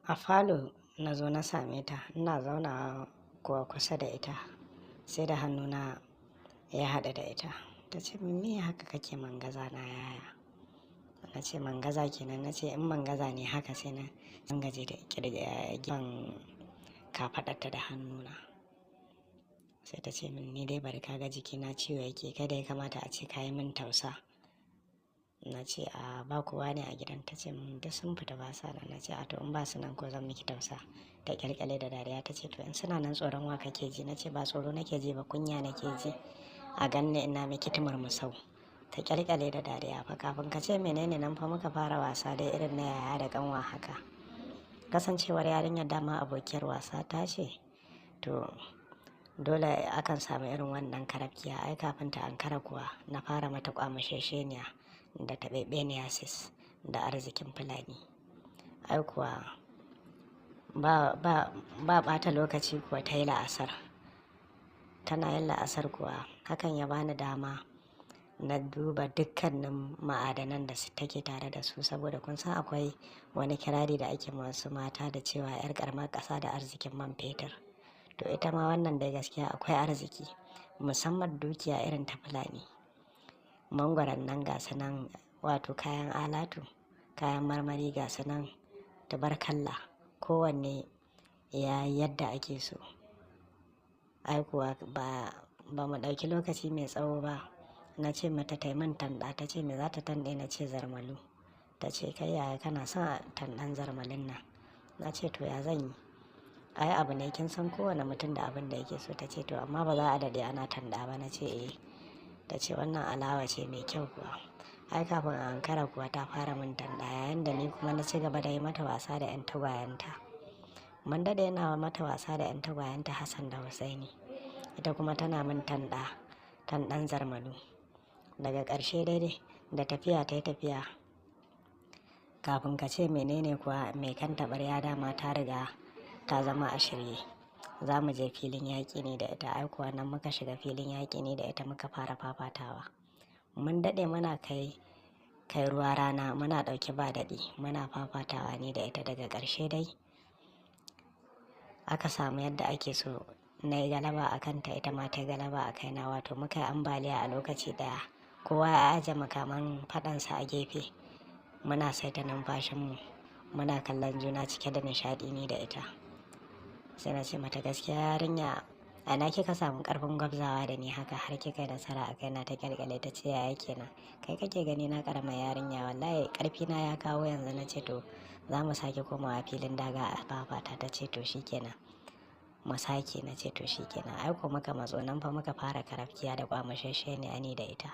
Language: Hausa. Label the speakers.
Speaker 1: A falo na zo na same ta, ina zaunawa kuwa kusa da ita, sai da hannuna ya haɗu da ita. Ta ce min, "Me haka kake mangaza na, yaya?" Na ce, "Mangaza kenan?" Na ce, "In mangaza ne haka." Sai na gaje da gefen kafaɗarta da hannuna. Sai ta ce min, "Ni dai bari, ka ga jikina ciwo yake, kada ya kamata a ce ka yi min tausa." Na ce, "A ba kowa ne a gidan?" Ta ce min, "Duk sun fita, ba sa nan." Na ce, "A to, in ba su nan ko zan miki tausa." Ta kyalkyale da dariya, ta ce, "To, in suna nan tsoron wa kake ji?" Na ce, "Ba tsoro nake ji ba, kunya nake ji a ganni ina miki tumurmusau." Ta kyalkyale da dariya. Fa kafin ka ce menene nan fa muka fara wasa dai irin na yaya da kanwa haka. Kasancewar yarinyar dama abokiyar wasa ta ce, to dole akan samu irin wannan karafkiya. Ai kafin ta ankara kuwa na fara mata kwamashesheniya da taɓeɓeniya sis da arzikin Fulani. Ai kuwa ba ba ba ɓata lokaci kuwa ta yi la'asar. Tana yin la'asar kuwa hakan ya bani dama na duba dukkanin ma'adanan da take tare da su, saboda kun san akwai wani kirari da ake wasu mata da cewa 'yar ƙaramar ƙasa da arzikin man fetur. To ita ma wannan dai gaskiya akwai arziki, musamman dukiya irin ta Fulani. Mangwaron nan ga su nan, wato kayan alatu, kayan marmari ga su nan tubarkalla, kowanne ya yi yadda ake so. Ai kuwa ba mu ɗauki lokaci mai tsawo ba. Na ce mata ta yi min tanɗa. Ta ce, "Me za ta tanɗe?" Na ce, "Zarmalu." Ta ce, "Kai yaya, kana son tanɗan zarmalin nan?" Na ce, "To, ya zan yi? Ai abu ne, kin san kowane mutum da abin da yake so." Ta ce, "To, amma ba za a daɗe ana tanɗa ba." Na ce, "Eh." Ta ce, "Wannan alawa ce mai kyau kuwa." Ai kafin a ankara kuwa ta fara min tanɗa, yayin da ni kuma na ci gaba da yi mata wasa da 'yan tagwayenta. Mun daɗe ina mata wasa da 'yan tagwayenta Hassan da Hussaini. Ita kuma tana min tanɗa, tanɗan zarmalu. Daga ƙarshe dai da tafiya ta yi tafiya, kafin ka ce menene kuwa mai kan taɓarya dama ta riga ta zama a shirye. Za mu je filin yaƙi ne da ita. Ai kuwa nan muka shiga filin yaƙi ne da ita, muka fara fafatawa. Mun daɗe muna kai kai ruwa rana, muna ɗauke ba daɗi, muna fafatawa ni da ita. Daga ƙarshe dai aka samu yadda ake so, na yi galaba a kanta, ita ma ta yi galaba a kaina, wato muka yi ambaliya a lokaci ɗaya. Kowa ya aje makaman faɗansa a gefe. Muna saita numfashinmu, muna kallon juna cike da nishaɗi ni da ita. Sai na ce mata, "Gaskiya yarinya, a ina kika samu ƙarfin gwabzawa da ni haka har kika yi nasara a kaina?" Ta kyalkyale, ta ce, "Yaya kenan? Kai kake gani na ƙaramar yarinya, wallahi ƙarfi na ya kawo yanzu." Na ce, "To, za mu sake komawa filin daga a fafata." Ta ce, "To, shikenan, mu sake." Na ce, "To, shikenan." Ai ko muka matso nan fa muka fara karafkiya da kwamashesheniya ni da ita.